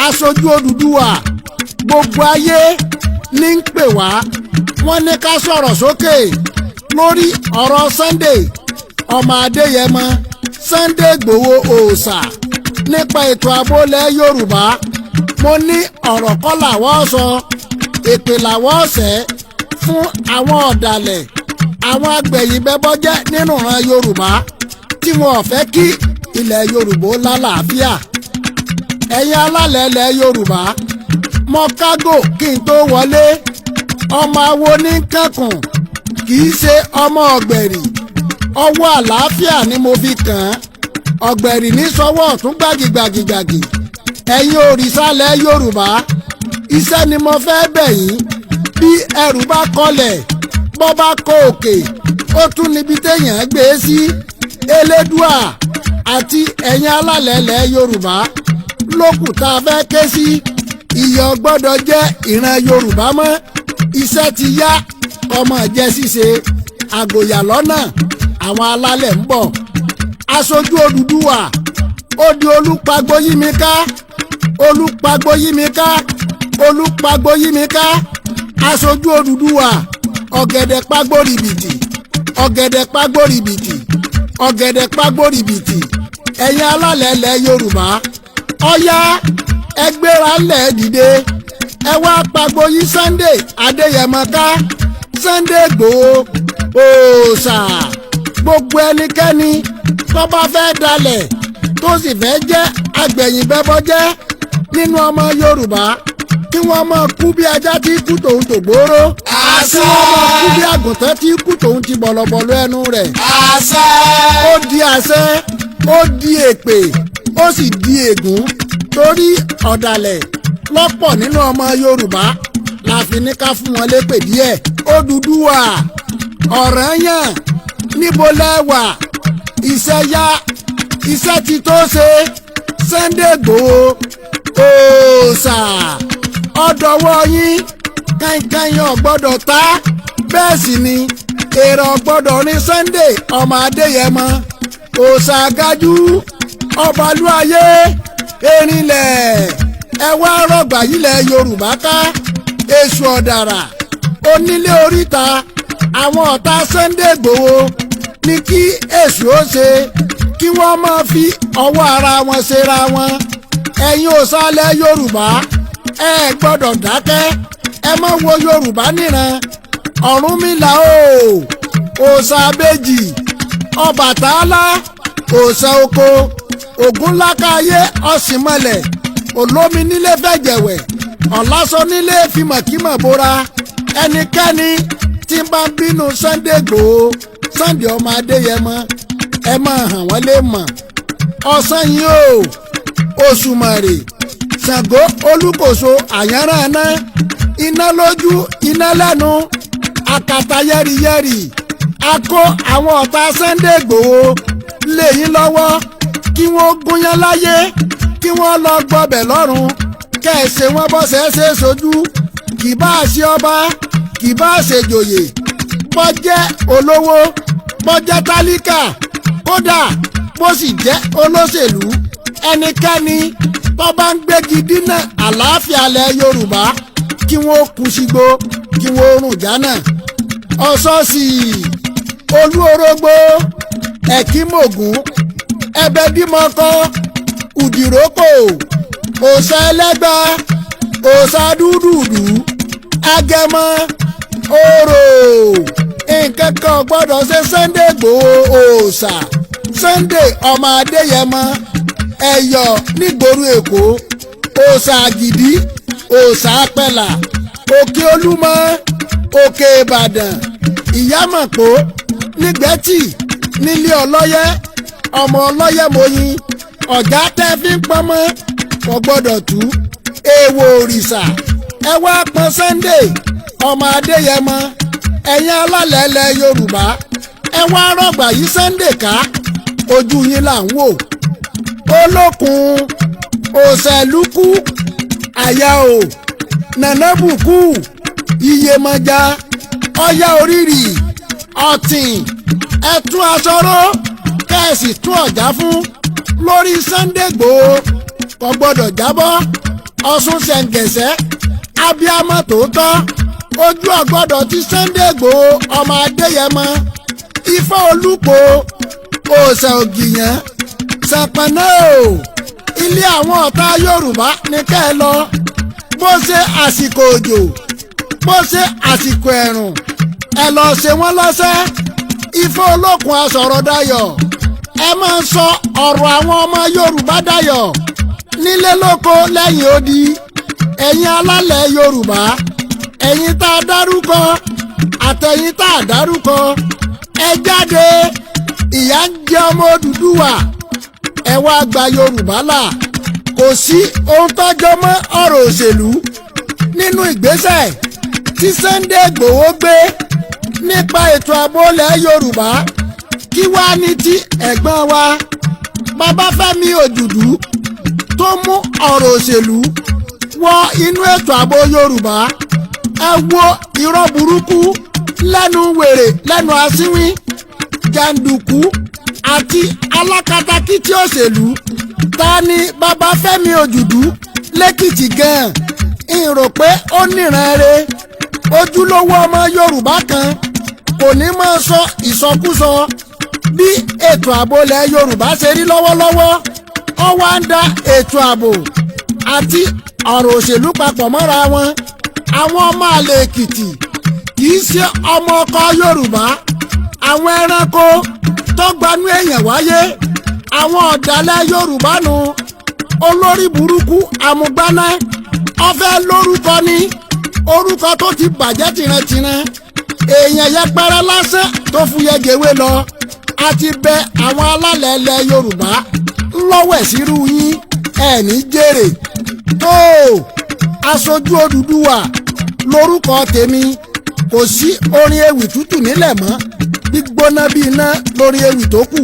Aṣojú Odùduwà, gbogbo ayé ní ń pè wá, wọ́n ní ká sọ̀rọ̀ sókè lórí ọ̀rọ̀ Sunday ọmọ Adéyẹmọ, Sunday Ìgbòho òòṣà, nípa ètò ààbò ilẹ̀ Yorùbá. Mo ní ọ̀rọ̀ kọ́ làwọ́ sọ, èpè làwọ́ ọ̀sẹ̀ fún àwọn ọ̀dàlẹ̀, àwọn agbẹ̀yìnbẹ́bọ́jẹ́ nínú ìran Yorùbá tí wọn ò fẹ́ kí ilẹ̀ Yorùbá ó lálàáfíà. Ẹ̀yin alálẹ̀ ilẹ̀ Yorùbá, mọ kágò kí n tó wọlé. Ọmọ awo ní kankun, kì í ṣe ọmọ ọ̀gbẹ̀rì. Ọwọ́ àlàáfíà ni mo fi kàn án. Ọ̀gbẹ̀rì ní sọwọ́ ọ̀tún gbàgìgbàgìgbàgì. Ẹ̀yin òrìṣàlẹ̀ Yorùbá, iṣẹ́ ni mo fẹ́ bẹ̀ yín. Bí ẹrù bá kọlẹ̀, bọ́ bá kọ òkè, ó tún níbi téèyàn gbé sí. Elédùà àti ẹ̀yin alálẹ̀ ilẹ̀ Yorùbá lókù tá a fẹ́ ké sí. Ìyà gbọ́dọ̀ jẹ́ ìran Yorùbá mọ́. Iṣẹ́ ti yá, ọmọ jẹ́ ṣíṣe. Àgòyà lọ́nà, àwọn alálẹ̀ ń bọ̀. Aṣojú Odùduwà, ó di olùpàgbóyímíká, olùpàgbóyímíká, olùpàgbóyímíká. Aṣojú Odùduwà, ọ̀gẹ̀dẹ̀ pàgbórìbìtì, ọ̀gẹ̀dẹ̀ pàgbórìbìtì, ọ̀gẹ̀dẹ̀ pàgbórìbìtì. Ẹ̀yin alálẹ̀ ilẹ̀ Yorùbá, ọ̀yá, ẹgbẹ́ra ńlẹ̀, dìde, ẹ wá pàgbó yí Sunday Adéyẹmọ ká, Sunday Ìgbòho òòṣà. Gbogbo ẹnikẹ́ni tó bá fẹ́ dalẹ̀, tó sì fẹ́ jẹ́ agbẹ̀yìnbẹ́bọ́jẹ́ nínú ọmọ Yorùbá, kí wọ́n máa kú bí ajá tí kú tòun tògbóró, kí wọ́n máa kú bí àgùntàn tí kú tòun ti bọ̀lọ̀bọ̀lọ̀ ẹnu rẹ̀. Àṣẹ. Ó di àṣẹ, ó di èpè, ó sì di ègún, torí ọ̀dàlẹ̀ lọ́pọ̀ nínú ọmọ Yorùbá la fi ní ká fún wọn lépè díẹ̀. Odùduwà, Ọ̀rànyàn, níbo lẹ wà? Iṣẹ́ yá, iṣẹ́ ti tó ṣe. Sunday Igboho òòṣà, ọ̀dọ̀wọ́ yín. Kankan ò gbọ́dọ̀ ta, bẹ́ẹ̀ sì ni èrò gbọ́dọ̀ ní Sunday ọmọ Adéyẹmọ òòṣà gájú ọbalúayé erinlẹ̀. Ẹ wá rọ̀gbà yílẹ̀ Yorùbá ká. Èṣù ọ̀dàrà, onílé oríta, àwọn ọ̀tá Sunday Igboho ní kí èṣù ó ṣe, kí wọ́n máa fi ọwọ́ ara wọn ṣera wọn. Ẹ̀yin òsàlẹ̀ Yorùbá, ẹ gbọ́dọ̀ dákẹ́, ẹ má wo Yorùbá níran. Ọ̀rúnmìlà o, òòṣà abéjì, Ọbàtálá, òòṣà oko, Ògúnlákàyé, ọ̀sìnmọ̀lẹ̀, olómi nílé fẹ̀jẹ̀wẹ̀, ọ̀làsọ nílé fìmọ̀kímọ̀ bora. Ẹnikẹ́ni tí ń bá ń bínú Sunday Igboho, Sunday ọmọ Adéyẹmọ, ẹ máa hàn wọ́n lè mọ̀. Ọ̀sán yìí o, Òṣùmàrè, Ṣàngó Olúkòso, àyànrànà, iná lójú, iná lẹ́nu, àkàtà yẹ́rìyẹ́rì, a kó àwọn ọ̀tá Sunday Igboho lé yín lọ́wọ́, kí wọ́n gúnyán láyé, kí wọ́n lọ gbọ́bẹ̀ lọ́rùn, kẹ́ẹ̀ṣẹ̀ wọn bọ́sẹ̀ ṣe sojú. Kì bá ṣe ọba, kì bá ṣe jòyè, bọ́ jẹ́ olówó, bọ́ jẹ́ tálíkà, kódà bó sì jẹ́ olóṣèlú, ẹnikẹ́ni tó bá ń gbégi dínà àlàáfíà ilẹ̀ Yorùbá, kí wọ́n kú sígbó, kí wọ́n rùn jánà. Ọ̀sọ́sì, Olú Orógbó, Ẹ̀kímògùn, Ẹ̀bẹ̀dìmọ̀kọ, Ùdìrókò, òòṣà ẹlẹ́gbà, òòṣà dúdúdú, Agẹmọ, orò, nǹkan kan ò gbọ́dọ̀ ṣe Sunday Igboho òòṣà, Sunday ọmọ Adéyẹmọ. Ẹ̀yọ̀ nígboro Èkó, òòṣà àgìdí, òòṣà apẹ̀là, Òkè Olúmọ, Òkè Ìbàdàn, Ìyámọ̀pó nígbẹ́tì, nílé ọlọ́yẹ, ọmọ ọlọ́yẹ mọ̀yìn, ọ̀gá tẹ́ fi ń pọnmọ́ kò gbọ́dọ̀ tú. Èèwọ̀ òrìṣà, ẹ wá pọn Sunday ọmọ Adéyẹmọ. Ẹ̀yin alálẹ̀ ilẹ̀ Yorùbá, ẹ wá rọ̀gbà yí Sunday ká, ojú yín là ń wò. Olókun, òṣèlúkú, àyà o, nànàbùkù, iyemọja, ọyá, orírì, ọ̀tìn, ẹ tún aṣọ ró, kẹ́ẹ̀sì tún ọ̀já fún lórí Sunday Igboho, kò gbọ́dọ̀ jábọ́. Ọ̀ṣun ṣẹ̀ǹgẹ̀ṣẹ́ abiyamọ tòótọ́ ojú ọ̀gbọ́dọ̀ ti Sunday Igboho ọmọ Adéyẹmọ Ifá Olúpo òòṣà Ògìyàn Ṣàpọ̀nná o ilé àwọn ọ̀tá Yorùbá ní kẹ́ ẹ lọ bó ṣe àsìkò òjò bó ṣe àsìkò ẹ̀rùn ẹ lọ ṣe wọ́n lọ́sẹ̀. Ifá Olókun asọ̀rọ̀ dayọ̀ ẹ máa sọ ọ̀rọ̀ àwọn ọmọ Yorùbá dayọ̀ nílé lóko lẹ́yìn odi. Ẹ̀yin alálẹ̀ Yorùbá, ẹ̀yin tá a dárúkọ àtẹ̀yin tá a dárúkọ, ẹ jáde. Ìyà ń jẹ ọmọ Odùduwà, ẹ wá gba Yorùbá là. Kò sí ohun tọ́jọ́ mọ́ ọ̀rọ̀ òṣèlú nínú ìgbésẹ̀ tí Sunday Igboho gbé nípa ètò ààbò ilẹ̀ Yorùbá. Kí wá ní ti ẹ̀gbọ́n wa Babáfẹ́mi Òjùdú tó mú ọ̀rọ̀ òṣèlú wọ inú ètò ààbò Yorùbá? Ẹ wo irọ́ burúkú lẹ́nu wèrè lẹ́nu asínwín jàǹdùkú àti alákatakítí òṣèlú. Ta ni Babáfẹ́mi Òjùdú lẹ́kìtì gan-an? Ń rò pé ó níran re ojúlówó ọmọ Yorùbá kan kò ní máa sọ ìsọkúsọ bí ètò ààbò ilẹ̀ Yorùbá ṣe rí lọ́wọ́lọ́wọ́. Ó wá ń da ètò ààbò àti ọ̀rọ̀ òṣèlú papọ̀ mọ́ra wọn. Àwọn ọmọ àlè Èkìtì kì í ṣe ọmọ ọkọ Yorùbá, àwọn ẹranko tó gbanú èèyàn wáyé, àwọn ọ̀dàlẹ̀ Yorùbá nu olórí burúkú amúgbáná ọfẹ́ lórúkọ ní orúkọ tó ti bàjẹ́ tìrantìran, èèyàn yẹpẹrẹ lásán tó fúyẹ́ gèwé lọ. Àti bẹ àwọn alálẹ̀ ilẹ̀ Yorùbá ńlọ́wẹ̀ sírú yín, ẹ̀ ní jèrè tó. Aṣojú Odùduwà lórúkọ tèmi. Kò sí orin ewì tútù nílẹ̀ mọ́, gbígbóná bíi iná lórí ewì tó kù.